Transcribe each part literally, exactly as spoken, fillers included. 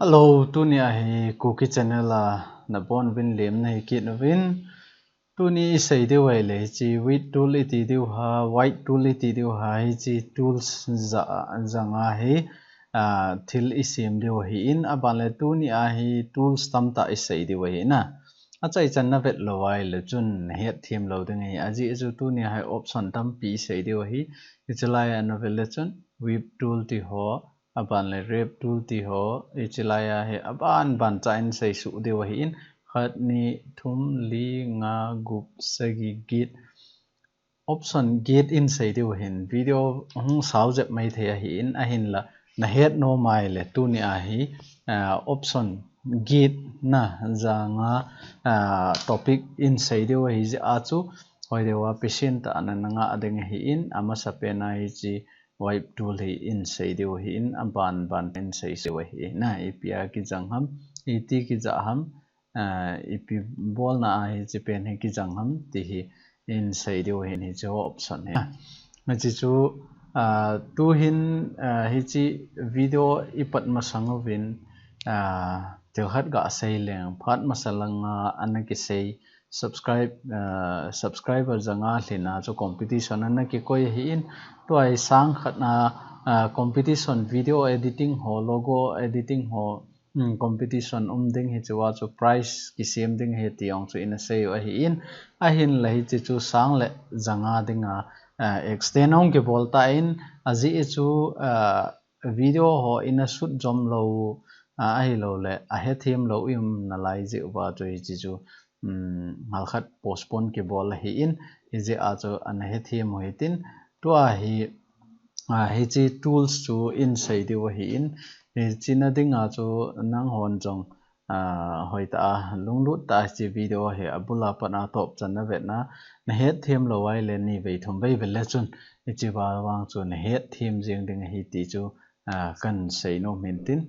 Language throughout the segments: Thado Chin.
Hello, tuni a hi Kuki Channel a nabonuvin lemna hi kit uvin. Tuni i sei diu ahile hiche width tool i ti diu ham, wipe tool i ti diu ham, hiche tools ja, janga hi, ah, thil i sem diu ahin, aban le tuni a hi tools tamtah i sei diu ahi na. Achaichan na vet lou ahile chun na hetthem lou ding ahi. Ajeh chu tuni a hi option tampi i sei diu ahi. Hiche lai a na vet le chun wipe tool ti ho, aban le wrap tool ti ho, hiche lai a hi aban ban cha in sei suh diu ahin, khat, ni, thum, li, nga, gup, sagi, get. Option get in sei diu ahin, video hung sao jep mai thei ahin, ahinla na het nom ahile tuni a hi, ah, option get na janga, ah, topic in sei diu ahi jeh a chu, hoi deu a patient tah a na nga ding ahin, amasapen a hiche wipe tool hi in sei diu ahin, aban ban in sei sei diu ahi na, ipi a kijang ham, iti kijah ham, ah, ipi bolna a hiche pen hi kijang ham, ti hi in sei diu ahin, hiche ho option hi. Hiche chu, ah, tuhin, ah, hiche video i pat masang uvin, ah, thil khat ga sei leng, phat masa langa ana kisei, subscribe, ah, subscriber janga lhin a chu competition ana kikoi ahin, tua hi sang khat na, ah, competition video editing ho, logo editing ho, um, competition um ding hiche a chu prize kisem ding ahi ti jong chu ina sei u ahin, ahinla hiche chu sang le janga dinga, ah, extend hung kibol tan, ajeh chu, ah, video ho ina shoot jom lou, ah, ahilou le ahethem lou i um nalai jeh uva chu hiche chu, um, ngal khat postpone kibol ahin, hijeh a chu ana hethem u hitin, tua hi, ah, hiche tools chu in sei diu ahin, hiche na dinga chu nanghon jong, ah, hoitah a, lunglut tah a hiche video hi abul a pat a topchan na vetna, na hetthem lou ahile ni vei thum vei vel le chun, hiche vang chu na hetthem jeng ding ahi ti chu, ah, kan sei nom in tin.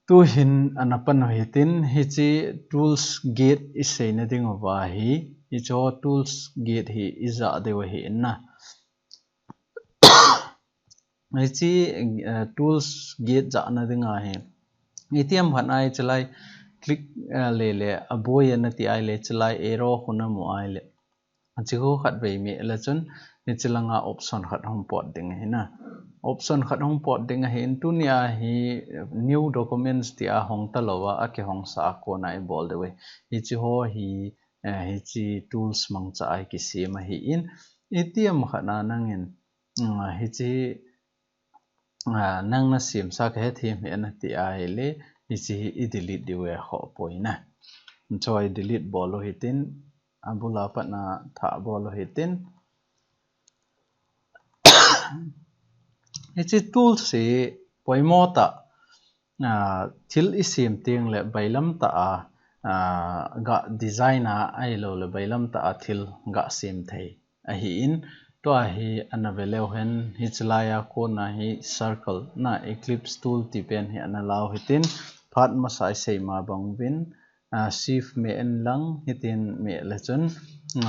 Tuhin ana pan u hitin, hiche tools get i seina ding uva hi, hiche tools get hi i jah diu ahi na. Hiche, eh, tools get jahna dinga hi, itiham khat a hiche lai click, eh, le le, aboi a na ti ahile, hiche lai arrow khu na mu ahile, hiche khu khat vei meh le chun, hiche langa option khat hung pot ding ahi na. Option khat hung pot ding ahin, tuni a hi, eh, new documents ti a hong talou a, akihong sa a kona i bol diu ahi. Hiche ho hi, eh, hiche tools mangcha a kisem ahin, itiham khat a nangin, mm, hiche, ah, nang na semsa ka hethem hih e na ti ahile, hiche hi i delete diu ahi, khoh poi na. Choi delete bol u hitin, abul a pat na thah bol u hitin. Hiche tools hi poimo tah, ah, thil i sem teng le bailam tah a, ah, ga design a ahilou le bailam tah a thil ga sem thei ahin, tua hi ana ve leu hen, hiche lai a kona hi circle na ellipse tool ti pen hi ana la u hitin, phat masa i sei ma bang uvin, ah, shift meh in lang, hitin meh le chun,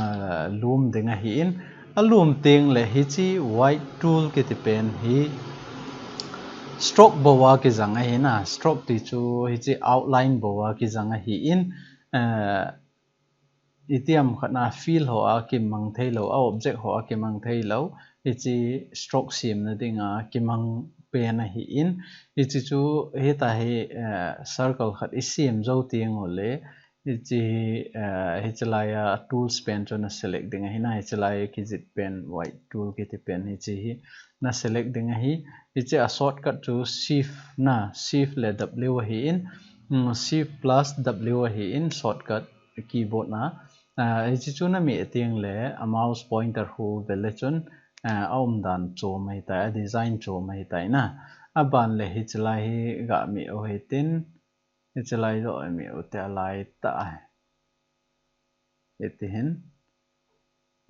ah, lum ding ahin, alum teng le hiche wipe tool kiti pen hi stroke bou a kijang ahi na, stroke ti chu hiche outline bou a kijang ahin, ah, itiham khat a fill ho a kimang thei lou, a object ho a kimang thei lou, hiche stroke semna dinga kimang pen ahin, hiche chu hitia hi, eh, circle khat i sem jou teng ule, hiche hi, eh, hiche lai a tools pen chu na select ding ahi na, hiche lai a kijih pen wipe tool kiti pen hiche hi na select ding ahi, hiche a shortcut chu shift na, shift le W ahin, mm, shift plus W ahin shortcut keyboard na. Ah, hiche chu na meh teng le a mouse pointer khu ve le chun, ah, a umdan chom ahitai, a design chom ahitai na. Aban le hiche lai hi ga meh u hitin, hiche lai joh meh u te a lai tah a. Hiti hin.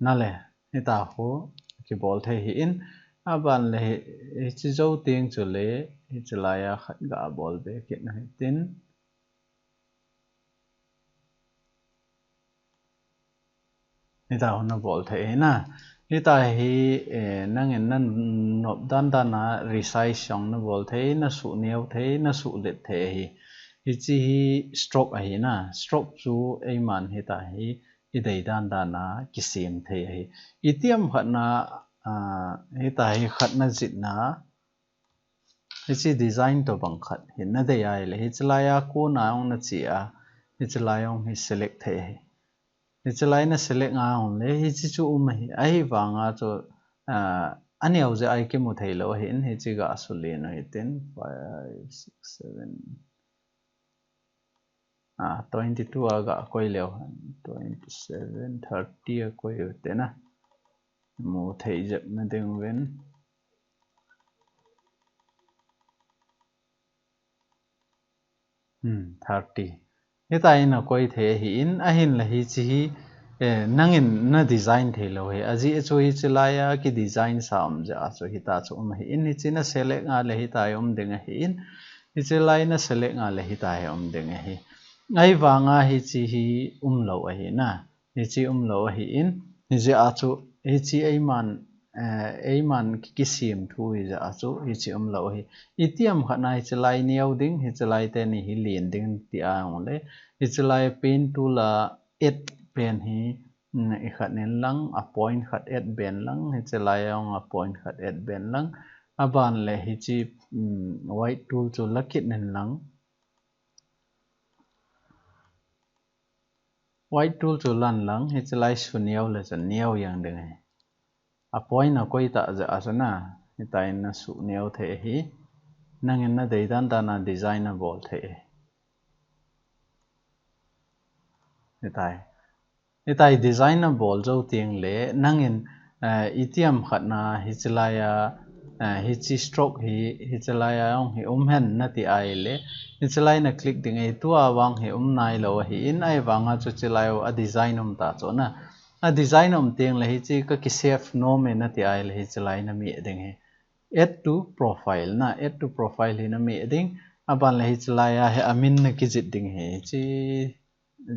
Na le, hitia khu kibol thei ahin, Aban le hi, hiche jou teng chule, hiche laiya khat ga bol be kit u hitin. Hitia hung na bol thei ahi na. Hitia hi, eh, nangin na nop dan dan a resize jong na bol thei, na suh neo thei, na suh let thei ahi. Hiche hi stroke ahi na. Stroke chu eiman hitia hi i dei dan dan a kisem thei ahi. Itiham khat na, ah, hitia hi khat na jih na, hiche design tobang khat hi na dei ahile, hiche laiya kona jong na che a, hiche lai jong hi select thei ahi. Hiche lai na select a hung le, hiche chu um ahi, ahivanga chu, ah, aneo jeh a i kimu thei lou ahin, hiche ga sulen u hitin, five, six, seven, ah, twenty-two a ga koi leu, twenty-seven, thirty a koi u te na. Mu thei jep na ding uvin. Hmm, thirty. Hitia hi na koi thei ahin, ahinla hiche hi, eh, nangin na design thei lou ahi. Ajeh chu hiche laiya ki design sa um jeh a chu hitia chu um ahin, hiche na select a le hitia hi um ding ahin, hiche lai na select a le hitia hi um ding ahi. Ahivanga hiche hi um lou ahi na. Hiche um lou ahin, hijeh a chu, hiche eiman, eh, eiman ki, kisem thu hijeh a chu, hiche um lou ahi. Itiham khat na hiche lai neo ding, hiche lai teni hi len ding ti a hung le. Hiche lai pen tool a add pen hi, mm, i khat in lang, a point khat add pen lang, hiche lai jong a point khat add pen lang. Aban le hiche, mm, white tool chu la kit in lang. White tool chu lan lang, hiche lai su neo le chun neo jeng ding ahi. A point a koi ta jeh a chu na, hitia hi na su neo thei ahi. Nangin na dei dan dan a design na bol thei ahi. Hitia hi. Hitia hi design na bol jou teng le, nangin, eh, itiham khat na hiche laiya, eh, hiche stroke hi, hiche laiya jong hi um hen na ti ahile, hiche lai na click ding ahi, tua vang hi um nai lou ahin, ahivanga chu hiche lai u a design um ta chu na. A design um teng le hiche ka ki save nom e na ti ahile, hiche lai na meh ding ahi. Add to profile na, add to profile hi na meh ding. Aban le hiche laiya hi a min na kijih ding ahi. Hiche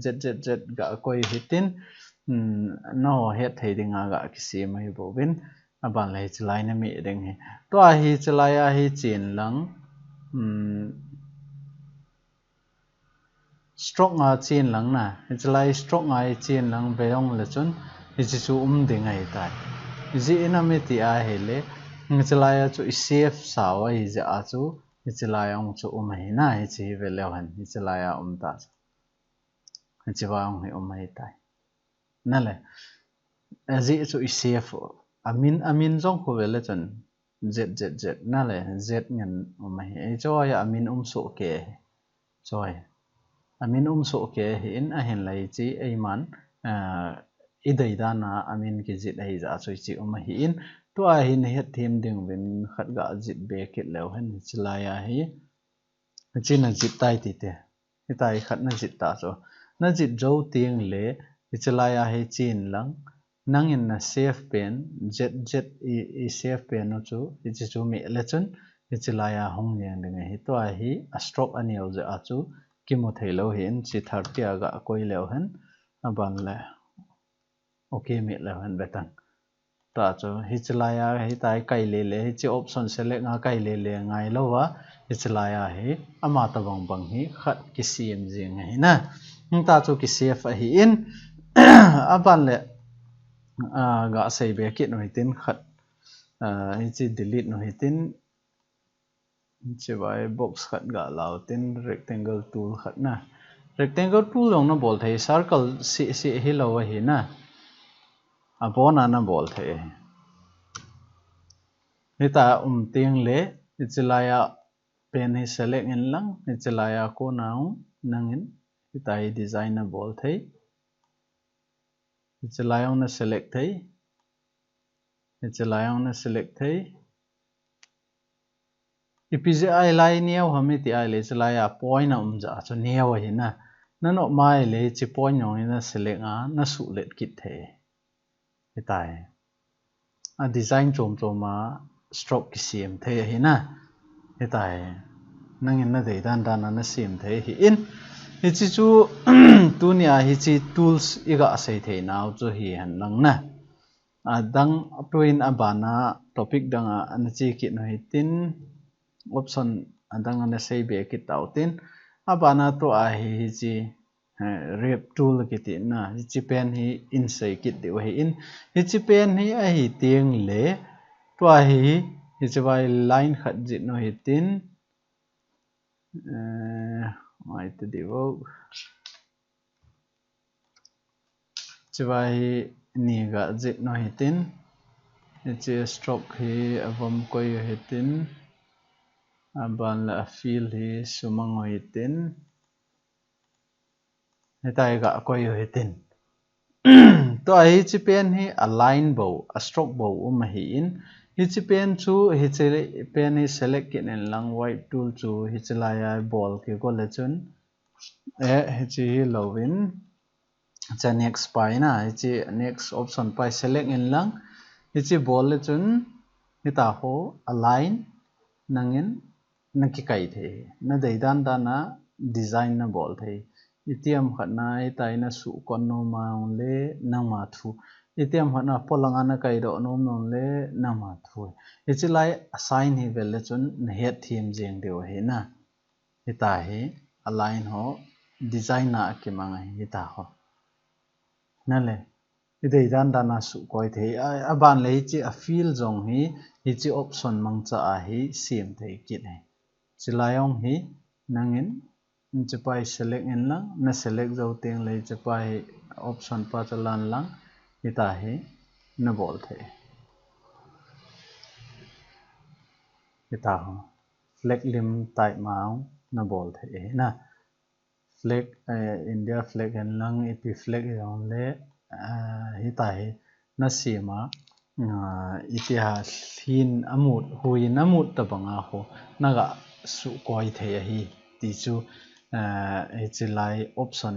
Z Z Z ga koi hitin, um, nangho het thei dinga ga kisem ahi bouvin, aban le hiche lai na meh ding ahi. Tua hiche laiya hi chen lang, um, stroke nga chen lang na, hiche lai stroke nga hi chen lang ve jong le chun, hiche chu um ding ahitai. Ijeh inem i ti ahile, hiche laiya chu i save sau ahi jeh a chu, hiche lai jong chu um ahi na, hiche hi ve leu hen, hiche laiya um ta chu. Hiche va jong hi um ahitai. Na le, ajeh chu i save u. A min, a min jong khu ve le chun Z Z Z na le, Z ngen um ahi. Hiche a min um soh kei ahi. Choi. A min um soh kei ahin, ahinla hiche eiman, ah, i dei dan a a min kijih ahi jeh a chu hiche um ahin. Tua hi na het them ding uvin khat ga jih be kit leu hen hiche laiya hi. Hiche na jih tai ti te. Hitia hi khat na jih ta chu. Na jih jou teng le, hiche laiya hi chen lang. Nangin na save pen, Z Z i, i save pen u chu, hiche chu meh le chun, hiche laiya hung jeng ding ahi. Tua hi a stroke aneo jeh a chu, kimu thei lou ahin, hiche thirty a ga koi leu hen, aban le. Ok, meh leu hen ve tang. Tua chu, hiche laiya, hitia hi kai le le, hiche option select nga kai le le ngai lou a, hiche laiya hi, ama tabang bang hi, khat kisem jeng ahi na. Hitia chu ki save ahin, aban le, ah, ga sei be kit u hitin khat, ah, hiche delete u hitin, Hiche vai box khat ga lau tin rectangle tool khat na. Rectangle tool jong na bol thei, circle seh seh hilou ahi na. Abon a na bol thei ahi. Hitia um teng le, hiche laiya pen hi select in lang, hiche laiya kona hung nangin, hitia hi design na bol thei. Hiche lai jong na select thei. Hiche lai jong na select thei. Ipi jeh a hilai neo ham i ti ahile, hiche laiya point a um jeh a chu neo ahi na. Na nop ma ahile, hiche point jong hi na select a, na suhlet kit thei. Hitia hi. A design chom chom a, stroke kisem thei ahi na. Hitia hi nangin nadei dan dan a nasem thei ahin. Hiche chu tunia hiche tools iga sei thei nau chu hihen lang na. Adang point abana topic dang a ana che kit u hitin, option adang ana sei be kit tau tin. Abana tua hi hiche, eh, wrap tool kiti na, hiche pen hi in sei kit diu ahin. Hiche pen hi ahi teng le, tua hi, hiche vai line khat jih u hitin, eh, mai te diu. Hiche vai hi ni ga jih u hitin. Hiche stroke hi avom koi u hitin. Aban le a fill hi sumang u hitin. Hitia hi ga koi u hitin. Tua hiche pen hi a line bou, a stroke bou um ahin. Hiche pen chu, hiche pen hi select kit in lang, wipe tool chu hiche lai a bol kit u le chun. Eh, hiche hi louvin. Hiche next pa hi na, hiche next option pa hi select in lang. Hiche bol le chun, hitia ho a line nangin nakikai thei. Nadei dan dan a design nabol thei. Itiham khat na, hitia hi nasuh kon nom a le nangma thu. Itiham khat na polang a nakai doh nom nom le nangma thu. Hiche lai a sign hi vel le chun nahet them jeng diu ahi na. Hitia hi a line ho design a kimang ahi hitia ho. Nale, idei dan dan a suh koi thei. A, aban le hiche a fill jong hi, hiche option mangcha a hi sem thei kit ahi. Hiche lai jong hi nangin, hiche pa hi select in lang, na select jou teng le hiche pa hi option pa chu lan lang, hitia hi nabol thei. Hitia ho. Flag lim type ma jong nabol thei ahi na. Flag, eh, India flag hen lang, ipi flag jong le, eh, hitia hi nasem a, ah, itiham hin amut, huiyin amut tabang a ho naga suh koi thei ahi ti chu, eh, hiche lai option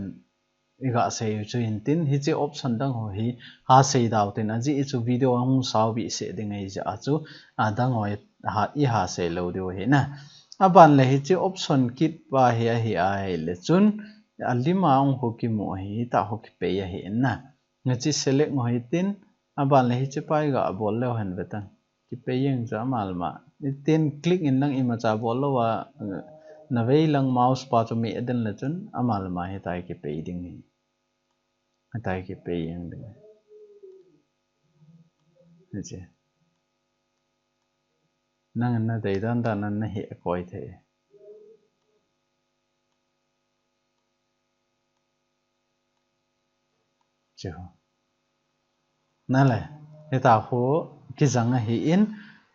iga sei u chu hintin, hiche option dang ho hi ha sei dau tin, ajeh chu video ahung sao behseh ding ahi jeh a chu, adang ho hi ha, iha sei lou diu ahi na. Aban le hiche option kit pa hi ahi a, ahile chun alim a hung ho kimu ahi, hitia ho kipei ahi na. Hiche select u hitin, aban le hiche pa hi ga bol leu hen ve tan. Kipei jeng chu amalma. Hitin click in lang imacha bol lou a, navei lang mouse pa chu meh den le chun amalma hitia hi kipei ding ahi. Hitia hi kipei jeng ding ahi. Hiche. Nangin nadei dan dan a nahe koi thei. Chu. Nale, hitia ho kijang ahin,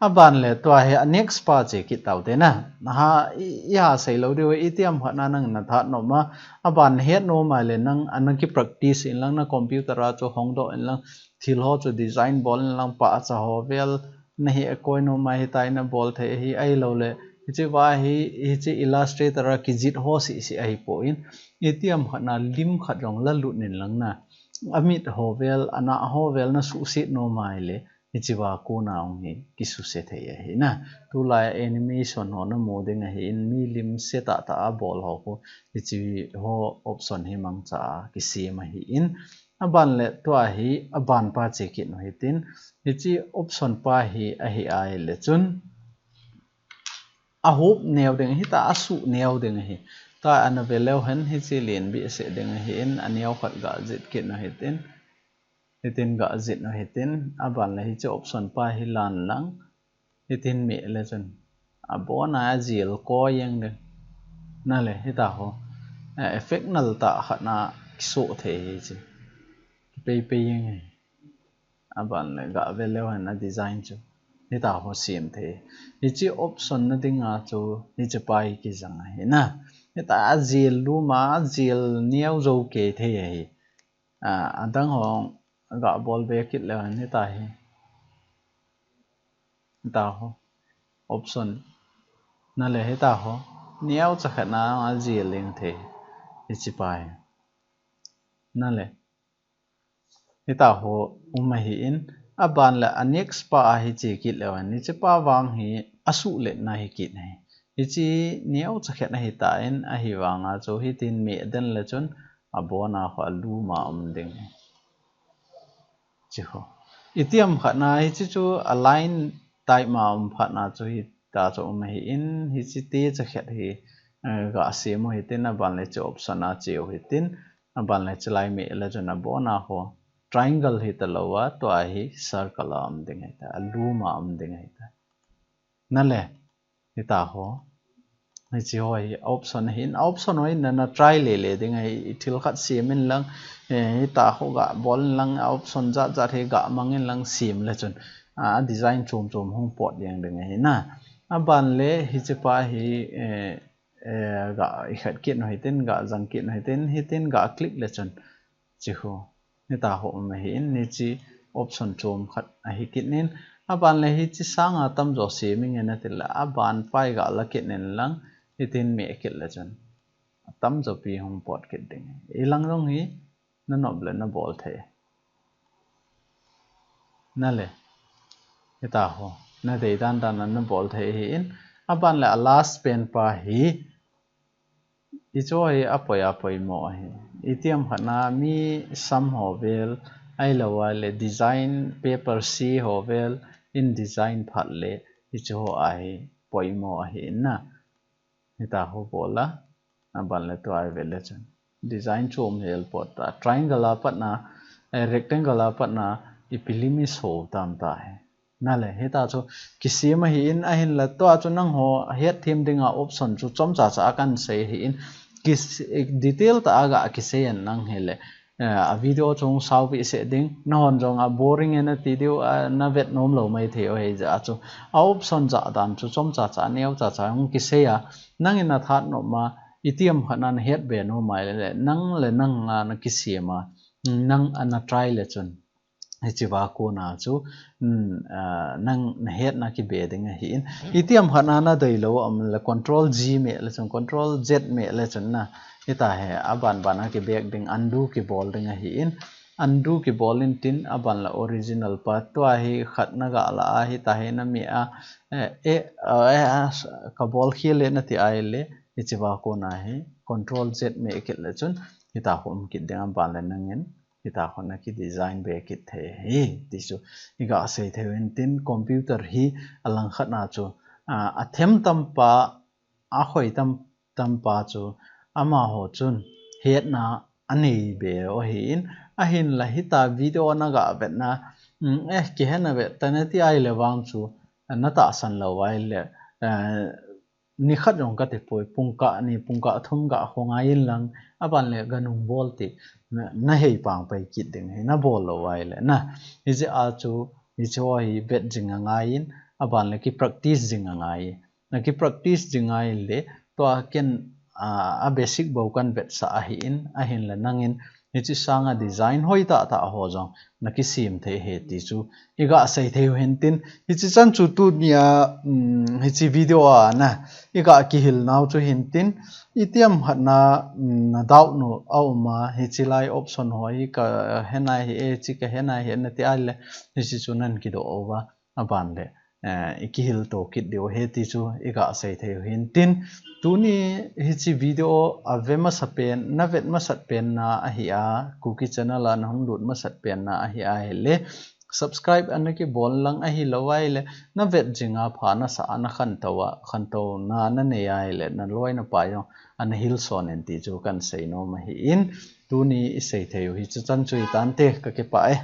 aban le tua hi a next pa che kit tau te na. Naha, i, iha sei lou diu, itiham khat na nang nathat nom a, aban het nom a le nang, ana ki practice in lang na computer a chu hong doh in lang, thil ho chu design bol in lang, pahcha ho vel, nahe koi nom a hitia hi nabol thei ahi, ahilou le, hiche va hi, hiche Illustrator a kijih ho seh seh ahipoi. Itiham khat na lim khat jong la lut in lang na. Amit ho vel, anah ho vel nasuhset nom a ahile, hiche va kona hung hi kisuse thei ahi na. Tulai a animation ho namu ding ahin, mi lim se tah tah a bol ho khu, hiche ho option hi mangcha a kisem ahin. Aban le tua hi, aban pa che kit u hitin, hiche option pa hi ahi a ahile chun, ahup neo ding ahi, tua asuh neo ding ahi. Tua ana ve leu hen hiche len behseh ding ahin, aneo khat ga jih kit u hitin. Hitin ga jih u hitin, aban le hiche option pa hi lan lang. Hitin meh le chun. Abon a ajel koi jeng ding. Nale, hitia ho. Eh, effect nal tah khat na kisoh thei hiche. Kipei pei jeng ahi. Aban le ga ve leu hen a design chu. Hitia ho sem thei. Hiche option na ding a chu hiche pa hi kijang ahi na. Hitia ajel lum a, ajel neo jou kei thei ahi. A, adang ho ga bol be kit leu hen hitia hi. Hitia ho. Option. Nale hitia ho. Neocha khat na ajel jeng thei. Hiche pa hi. Nale. Hitia ho um ahin, Aban le a next pa a hiche kit leu hen, hiche pa vang hi asuh letna hi kit ahi. Hiche neocha khat ahi tan, ahivanga chu hitin meh den le chun abona kho alum a um ding ahi. Hiche kho. Itiham khat na hiche chu a line type ma um phat na chu hita chu um ahin, hiche techa khat hi, eh, ga sem u hitin, aban le hiche option a che u hitin, aban le hiche lai meh le chun abona kho triangle hita lou a, tua hi circle a um ding ahitai, alum a um ding ahitai. Nale, hita kho. Hiche ho hi option ahin, option ho in na, na try lele ding ahi, thil khat sem in lang, eh, hita kho ga bol in lang, option jat jat hi ga mang in lang sem le chun, a, design chom chom hung pot ding ding ahi na. Aban le hiche pa hi, eh, eh, ga i khat kit u hitin, ga jang kit u hitin, hitin ga click le chun. Hiche kho. Hita kho um ahin, hiche option chom khat ahi kit in, aban le hiche sanga tamjo sem inge nati le, aban pa hi ga la kit in lang, hitin meh kit le chun. Atamjo pi hung pot kit ding. Ilang jong hi, na nop le na bol thei. Nale. Hita kho. Na dei dan dan a na bol thei ahin, aban le a last pen pa hi, hiche hi apoi, apoimo ahi. Itiham khat na mi sam ho vel, ahilou le design paper se ho vel, in design phat le, hiche ho ahi, poimo ahi na. Hita kho bol a, aban le tua hi ve le chun. Design chom hel pot ta. Triangle a pat na, eh, rectangle a pat na, ipi lim iso tam ta hi. Nale, hita chu kisem ahin, ahin le tua chu nangho het them dinga option chu chomcha cha a kan sei ahin, kis-, detail tah a ga kisei in nang hile, eh, a video chu hung sao behseh ding, nahon jong a boring e nati diu, a, na vet nom lou mai thei u ahi jeh a chu, a option jat dan chu chomcha cha, neocha cha hung kisei a, nangin na that nom a, itiham khat na na het be nom a ahile, nang le nang a na kisem a, nang a na try le chun. Hiche va kona chu, um, ah, nang na hetna kibe ding ahin. Itiham khat na na dei lou a um le control G meh le chun, control Z meh le chun na. Hita hi, aban ban a kibek ding, undo kibol ding ahin. Undo kibol in tin, aban le original pa tua hi khat na ga la a, hita hi na meh a, eh, eh, eh, ah, ka bol khel le nati ahile, hiche va kona hi, control Z meh kit le chun, hita kho um kit ding, aban le nangin. Hita kho na ki design be kit thei ahi, ti chu i ga sei thei u hin tin, computer hi a langkhat na chu, a, a them tampa, a khoi tam, tampa chu, amaho chun hetna a nei be u ahin, ahin la hita video na ga vetna, um, eh, kihe na vet ta nati ahile vang chu, na tahsan lou ahile, eh, nikhat jong kati poi, pungkah ni, pungkah thum ga kho ngai in lang, aban le ganung bol ti, na, na hei pang pai kit ding ahi, na bol lou ahile, na. Hijeh a chu, hiche ho hi vet jing angai in, aban le ki practice jing angai. Na ki practice jing ahile, tua ken, a, a basic bou kan vetsah ahin, ahin le nangin, hiche sanga design hoi tah tah ho jong, na kisem thei ahi ti chu i ga sei thei u hin tin, hiche chan chu tunia, um, hiche video a na i ga kihil nau chu hin tin, itiham khat na, um, na doubt nu a um a, hiche lai option ho hi ka he nai hih e, hiche ka he nai hih e nati ahile, hiche chu nan kidoh uva, aban le, eh, i kihil to kit diu ahi ti chu i ga sei thei u hin tin, tuni hiche video a ve masa pen, na vet masat pen na ahi a, Kuki channel a na hung lut masat pen na ahi ahile, subscribe ana kibol lang ahilou ahile, na vet jing a pha na sa a na khantou a, khantouna na nei ahile, na loi na pai jong ana hil son in ti chu kan sei nom ahin, tuni i sei thei u hiche chan chu hi tante, ka kipah e.